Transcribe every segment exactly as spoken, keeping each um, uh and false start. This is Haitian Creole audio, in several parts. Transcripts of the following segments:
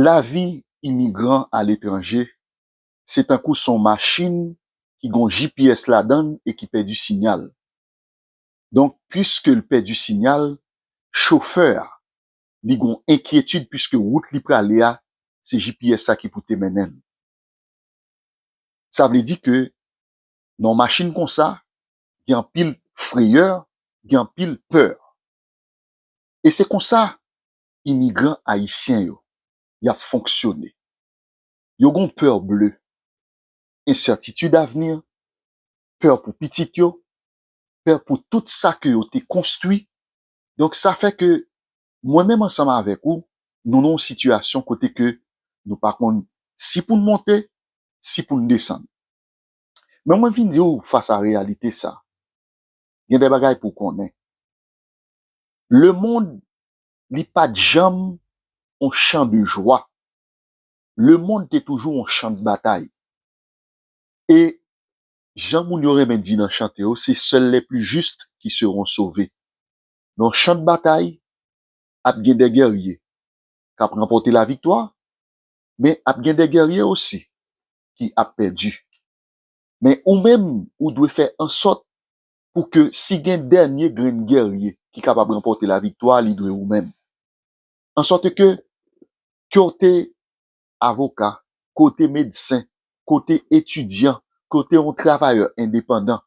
Lavi imigran aletranje, se tankou se yon machin ki gen yon G P S ladan l e ki pèdi siyal. Donk, piske l pèdi siyal, chofè a, li gen yon enkyetid piske wout li prale a, se G P S sa ki pou te mennen l. Sa vle di ke nan yon machin konsa, gen anpil freyè, gen anpil pè. E se konsa imigran ayisyen yo, y ap fonksyone. Yo gen yon pè ble, ensètitid avni, pè pou pitit yo, pè pou tout sa ke yo te konstwi. Donk, sa fè ke mwen menm ansanm avèk ou, nou nan yon sitiyasyon kote ke nou pa konn si pou n monte, si pou n desann. Men mwen vin di w fas a reyalite sa, gen de bagay pou w konnen. Lemonn, li pa t janm yon chan de jwa. Lemonn te toujou yon chan de batay. E jan moun yo renmen di nan chante yo, c'est seuls les plus justes qui seront sauvés. Nan yon chan de batay, ap gen de gèrye k ap ranpòte laviktwa, men ap gen de gèrye osi ki ap pèdi. Men ou menm, ou dwe fè ansòt pou ke si gen dènye grenn gèrye ki kapab ranpòte laviktwa, li dwe ou menm. Ansòt ke, ke w te avoka, ke w te medsen, ke w te etidyan, ke w te yon travayè endepandan,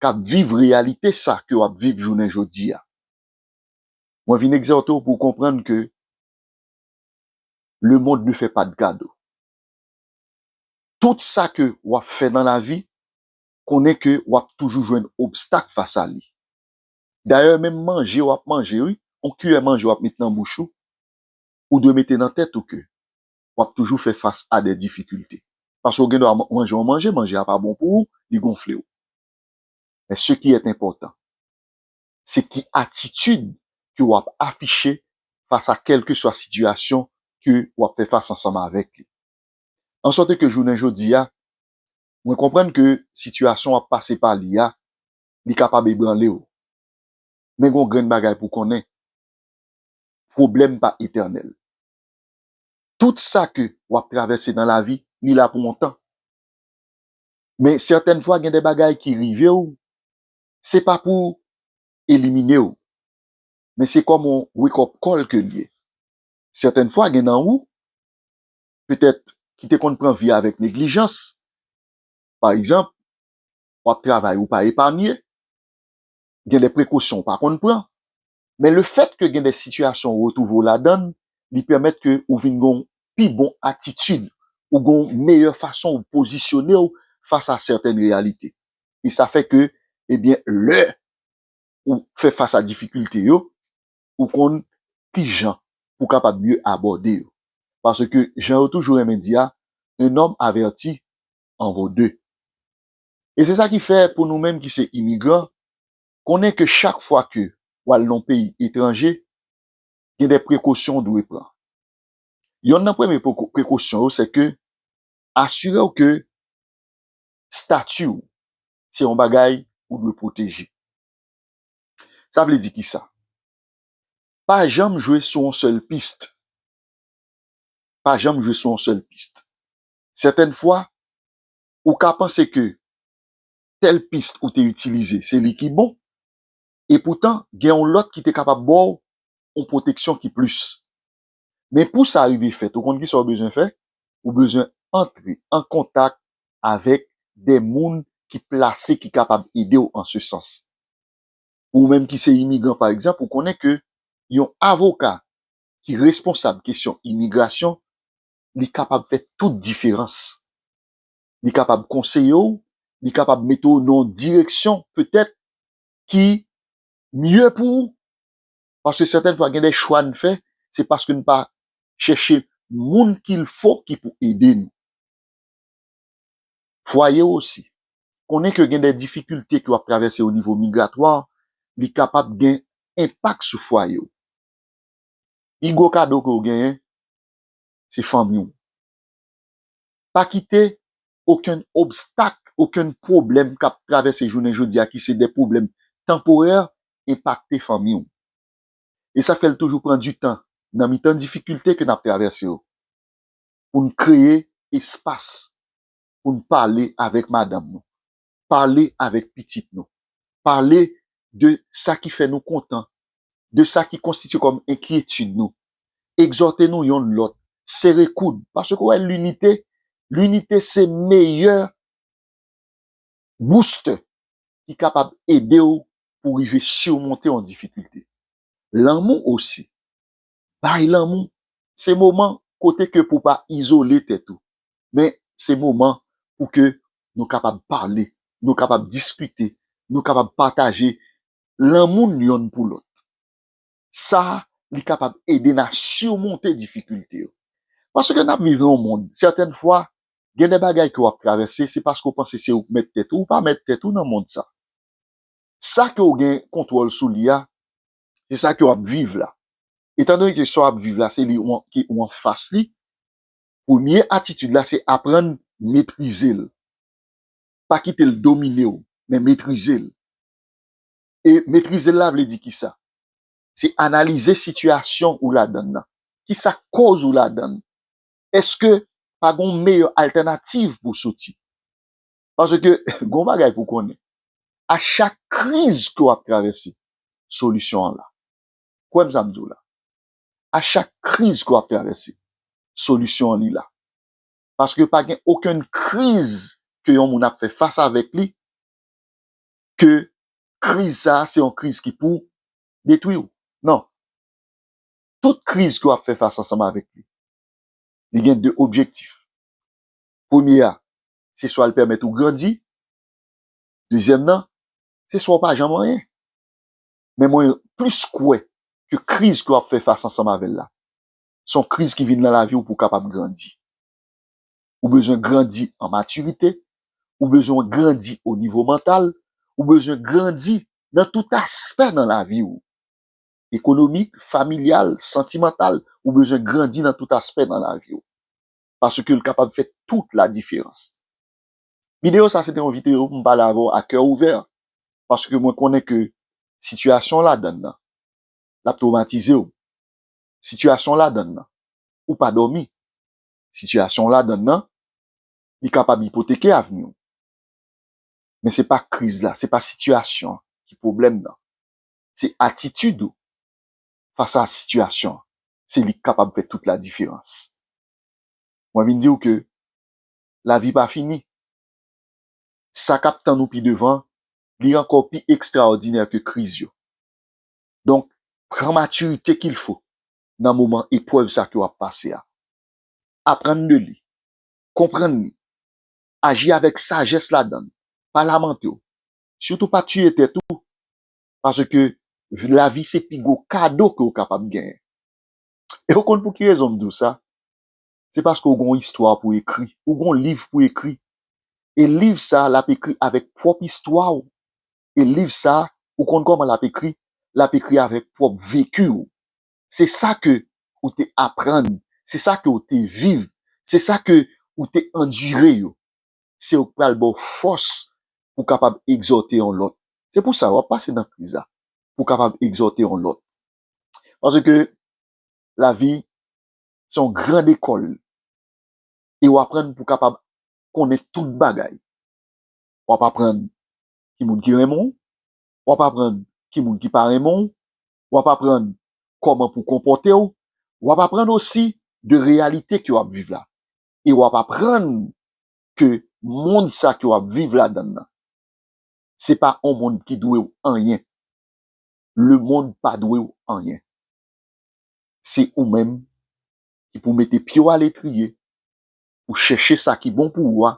k ap viv reyalite sa ke w ap viv jounen jodi a. Mwen vin egzòte w pou w konprann ke lemonn ne fait pas de cadeau. Tout sa ke w ap fè nan lavi, konnen ke w ap toujou jwenn obstak fas a li. Dayè, menm manje w ap manje, wi, yon kiyè manje w ap met nan bouch ou, ou dwe mete nan tèt ou ke w ap toujou fè fas a de difikilte. Paske w gen dwa manje yon manje, manje a pa bon pou ou, li gonfle w. Men ce qui est important, se ki atitid ke w ap afiche fas a kèlkeswa sitiyasyon ke w ap fè fas ansanm avèk li. Ansòt ke jounen jodi a, mwen konprann ke sitiyasyon w ap pase pa li a, li kapab ebranle w. Men gen yon grenn bagay pou w konnen, pwoblèm pa etènèl. Tout sa ke w ap travèse nan lavi, li la pou yon tan. Men sètèn fwa, gen de bagay ki rive w, se pa pou elimine w, men se kòm yon wake up call ke l ye. Sètèn fwa, gen nan ou, petèt, ki te konn pran vi avèk neglijans. Pa egzanp, w ap travay, ou pa epanye, gen de prekosyon ou pa konn pran. Men lefètke gen de sitiyasyon ou retwouve w ladan l, li pèmèt ke ou vin gen yon pi bon atitid, ou gen yon meyè fason ou pozisyone w fas a sètèn reyalite. E sa fè ke, ebyen, lè ou fè fas a difikilte yo, ou konn kijan pou w kapab mye abòde yo. Paske, jan yo toujou renmen di a, un homme averti en vaut deux. E se sa ki fè, pou nou menm ki se imigran, konnen ke chak fwa ke w al nan yon peyi etranje, gen de prekosyon w dwe pran. Yonn nan premye preko-, prekosyon yo, se ke asire w ke stati w se yon bagay ou dwe pwoteje. Sa vle di kisa? Pa janm jwe sou yon sèl pis. Pa janm jwe sou yon sèl pis. Sètèn fwa, ou ka panse ke tèl pis ou te itilize, se li ki bon, epoutan, gen yon lòt ki te kapab ba w yon pwoteksyon ki plis. Men pou sa rive fèt, ou konn kisa w bezwen fè? Ou bezwen antre an kontak avèk de moun ki plase, ki kapab ede w an se sans. Ou menm ki se imigran, pa egzanp, ou konnen ke yon avoka ki responsab kesyon imigrasyon, li kapab fè tout diferans. Li kapab konseye w, li kapab mete w nan yon direksyon petèt ki mye pou ou. Paske sètèn fwa, gen de chwa n fè, se paske n pa chèche moun qu'il faut ki pou ede nou. Fwaye w osi. Konnen ke gen de difikilte ke w ap travèse o nivo migratwa, li kapab gen enpak sou fwaye w. Pi gwo kado ke w genyen, se fanmi w. Pa kite okenn obstak, okenn pwoblèm k ap travèse jounen jodi a, ki se de pwoblèm tanporè, enpakte fanmi w. E sa fè l toujou pran di tan nan mitan difikilte ke n ap travèse yo. pou n kreye espas pou n pale avèk madanm nou, pale avèk pitit nou, pale de sa ki fè nou kontan, de sa ki konstitye kòm enkyetid nou, egzòte nou yonn lòt, sere koud, paske w wè linite, linite se meyè booster ki kapab ede w pou rive simonte yon difikilte. Lanmou osi. Bay lanmou. Se moman kote ke pou pa izole tèt ou. Men se moman pou ke nou kapab pale, nou kapab diskite, nou kapab pataje lanmou n yonn pou lòt. Sa, li kapab ede n a simonte difikilte yo. Paske n ap viv nan yon mond, sètèn fwa, gen de bagay ke w ap travèse, se paske w panse se ou k mèt tèt ou, ou pa mèt tèt ou nan mond sa. Sa ke w gen kontwòl sou li a, se sa ke w ap viv la. Etandone ke sa w ap viv la, se li ou an- ki ou anfas li, premye atitid la, se aprann metrize l. Pa kite l domine w, men metrize l. E metrize l la vle di kisa? Se analize sitiyasyon ou ladann nan. Kisa koz ou ladann? Èske pa gen yon meyè altènativ pou soti? Paske gen yon bagay pou konnen. A chak kriz ke w ap travèse, solisyon an la. Kwè m sa m di w la. A chak kriz ke w ap travèse, solisyon an li la. Paske pa gen okenn kriz ke yon moun ap fè fas avèk li, ke kriz sa a se yon kriz ki pou detwi w. Non. Tout kriz ke w ap fè fas ansanm avèk li, li gen de objektif. Premye a, se swa l pèmèt ou grandi. Dezyèm nan, se swa w pa janm anyen. Men mwen plis kwè ke kriz ke w ap fè fas ansanm avè l la, se yon kriz ki vin nan lavi w pou w kapab grandi. Ou bezwen grandi an matirite, ou bezwen grandi o nivo mantal, ou bezwen grandi nan tout aspè nan lavi w. Ekonomik, familyal, santimantal, ou bezwen grandi nan tout aspè nan lavi w. Paske l kapab fè tout la diferans. Videyo sa se te yon videyo pou m pale avè w a kè ouvè. Paske mwen konnen ke sitiyasyon w ladann nan, l ap twomatize w. Sitiyasyon w ladann nan, ou pa dòmi. Sitiyasyon w ladann nan, li kapab ipoteke avni w. Men se pa kriz la, se pa sitiyasyon an ki pwoblèm nan. Se atitid ou fas a sitiyasyon an. Se li k kapab fè tout la diferans. Mwen vin di w ke lavi pa fini. Sa k ap tann ou pi devan, li ankò pi ekstraòdinè ke kriz yo. Donk, pran matirite qu'il faut nan moman eprèv sa ke w ap pase a. Aprann de li, konprann li, aji avèk sajès ladan l, pa lamante w. Sitou pa tiye tèt ou, paske lavi se pi gwo kado ke w kapab genyen. E w konn pou ki rezon m di w sa? Se paske w gen yon istwa pou ekri, ou gen yon liv pou ekri. E liv sa a, l ap ekri avèk pwòp istwa w. E liv sa a, ou konn kòman l ap ekri? L ap ekri avèk pwòp veki w. Se sa ke ou te aprann, se sa ke ou te viv, se sa ke ou te andire yo. Se yo k pral ba w fòs pou w kapab egzòte yon lòt. Se pou sa w ap pase nan kriz la, pou w kapab egzòte yon lòt. Paske lavi, se yon gran lekòl. E w aprann pou w kapab konnen tout bagay. W ap aprann ki moun ki renmen w, w ap aprann ki moun ki pa renmen w, w ap aprann kòman pou w konpòte w, w ap aprann osi de reyalite ke w ap viv la. E w ap aprann ke mond sa ke w ap viv ladan l nan, se pa yon mond ki dwe w anyen. Lemonn pa dwe w anyen. Se ou menm ki pou mete pye w aletriye, pou chèche sa ki bon pou ou a,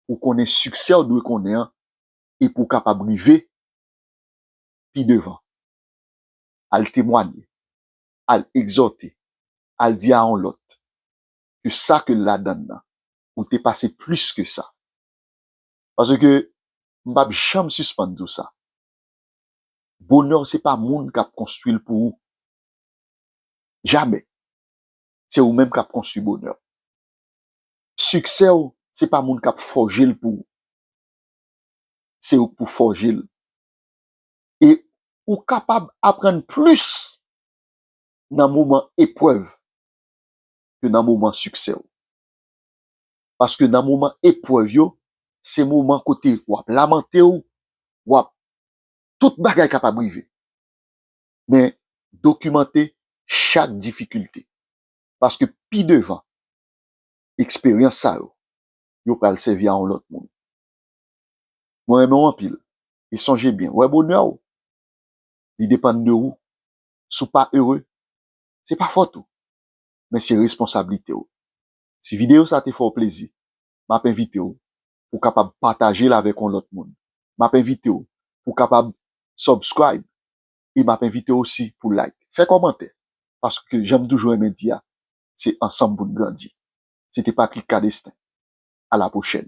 pou konnen siksè w dwe konnen an, e pou w kapab rive pi devan. Al temwanye, al egzòte, al di a yon lòt ke sa ke l ladan l nan, ou te pase plis ke sa. Paske m p ap janm sispann di w sa. Bonè w se pa moun k ap konstwi l pou ou. Jamè. Se ou menm k ap konstwi bonè w. Siksè w se pa moun k ap fòje l pou ou. Se ou k pou fòje l. E ou kapab aprann plis nan moman eprèv ke nan moman siksè w. Paske nan moman eprèv yo, se moman kote w ap lamante w, w ap, tout bagay kapab rive. Men dokimante chak difikilte. Paske pi devan, eksperyans sa yo, yo pral sèvi a yon lòt moun. Mwen renmen w anpil. E sonje byen, wè bonè w, li depann de ou. Si w pa ere, se pa fòt ou, men se responsablite w. Si videyo sa te fè w plezi, m ap envite w pou w kapab pataje l avèk yon lòt moun. M ap envite w pou w kapab subscribe e m ap envite w osi pou like. Fè kòmantè, paske jan m toujou renmen di a, se ansanm pou n grandi. Se te Patrick Cadestin. A la pwochèn.